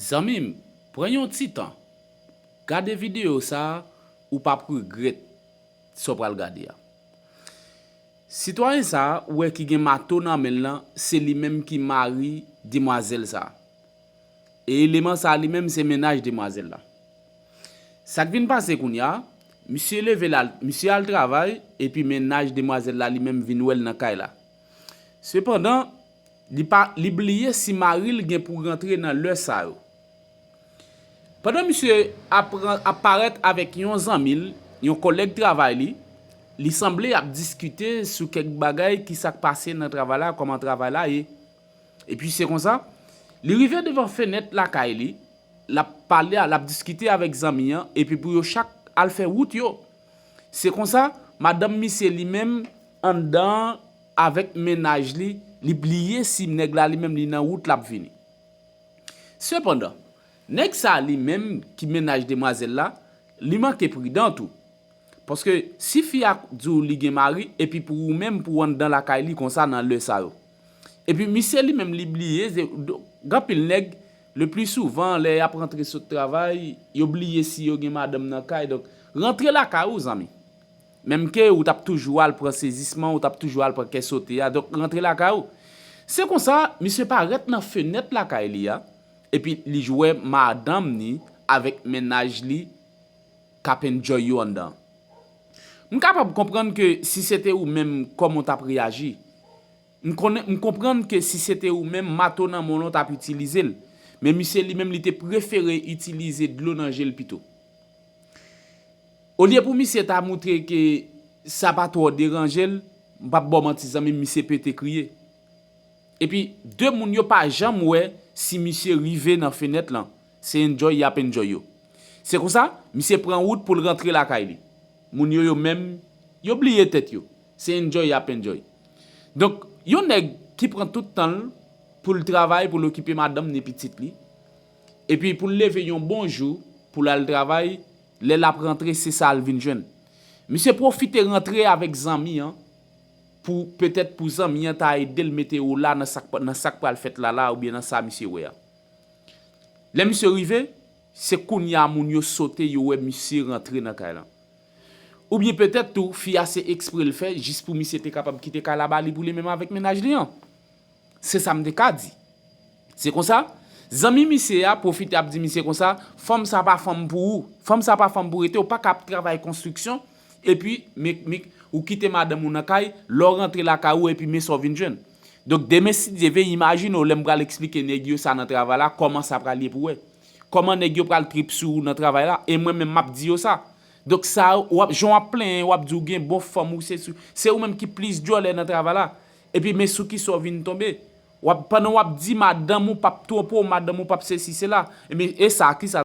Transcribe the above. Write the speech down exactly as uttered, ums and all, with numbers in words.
Zanmi m, pran yon ti tan. Gade videyo sa a, ou p ap regrèt sa w pral gade a. Sitwayen sa a, ou wè ki gen mato nan men l lan, se li menm ki mari demwazèl sa a. E eleman sa a li menm se mennaj demwazèl la. Sa k vin pase kounye a, misye leve l al, misye al travay, epi mennaj demwazèl la li menm vin wè l nan kay la. Sepandan, li pa, li bliye si mari l gen pou rantre nan lè sa yo. Pandan misye ap, ap parèt avèk yon zanmi l, yon kòlèg travay li, li sanble ap diskite sou kèk bagay ki sa k pase nan travay la, kòman travay la ye. Epi se konsa, li rive devan fenèt lakay li, l ap pale, l ap diskite avèk zanmi an, epi pou yo chak al fè wout yo. Se konsa, madanm misye li menm anndan an avèk mennaj li, li bliye si nèg la li menm li nan wout l ap vini. Sepandan, nèg sa a li menm ki mennaj demwazèl la, li manke pridan tou. Paske si fi a di w li gen mari, epi pou ou menm pou w anndan lakay li konsa nan lè sa yo. Epi misye li menm li bliye, gen anpil nèg, le pli souvan, lè y ap rantre sot travay, yo bliye si yo gen madanm nan kay. Donk, rantre lakay ou, zanmi. Menm ke ou t ap toujou al pran sezisman, ou t ap toujou al pran kè sote a. Donk, rantre lakay ou. Se konsa, misye parèt nan fenèt lakay li a, epi li wè madanm ni avèk mennaj li k ap enjoy yo anndan. M kapab konprann ke si se te ou menm, kòman w t ap reyaji. M konnen, m konprann ke si se te ou menm, mato nan men w lan w t ap itilize l. Men misye li menm, li te prefere itilize dlo nan je l pito. Olye pou misye ta moutre ke sa pa twò deranje l, m p ap ba w manti zanmi m, misye pete kriye. Epi, de moun yo pa janm wè si misye rive nan fenèt lan. Se enjoy y ap enjoy yo. Se konsa, misye pran wout pou l rantre lakay li. Moun yo, yo menm, yo bliye tèt yo. Se enjoy y ap enjoy. Donk, yon nèg ki pran tout tan l pou l travay, pou l okipe madanm ni pitit li, epi pou l leve yon bon jou, pou l al travay, lè l ap rantre, se sa l vin jwenn. Misye pwofite rantre avèk zanmi an, pou, petèt pou zanmi an ta ede l mete wola nan sa k, nan sa k pral fèt la la, oubyen nan sa misye wè a. Lè misye rive, se kounye a moun yo sote, yo wè misye rantre nan kay lan. Oubyen petèt tou, fi a se ekspre l fè, jis pou misye te kapab kite kay la ba li pou li menm avèk mennaj li an. Se sa m te ka di. Se konsa, zanmi misye a pwofite ap di misye konsa, fanm sa pa fanm pou ou. Fanm sa pa fanm pou rete, ou pa ka ap travay konstriksyon, epi, men, men, ou kite madanm ou nan kay, lè w rantre lakay ou, epi men sa w vin jwenn. Donk, demen, si Dye vle, imajine w, lè m pral eksplike nèg yo sa nan travay la, kòman sa pral ye pou wè. Kòman nèg yo pral trip sou ou nan travay la, e mwen menm m ap di yo sa. Donk, sa, w ap, jan w ap plenyen, w ap di w gen bon fanm, ou se sou, se ou menm ki plis djòlè nan travay la. Epi, men sou kisa w vin tonbe. W ap, pandan w ap di madanm ou p ap twonpe w, madanm ou p ap sesi, sela. Ebyen, e sa, kisa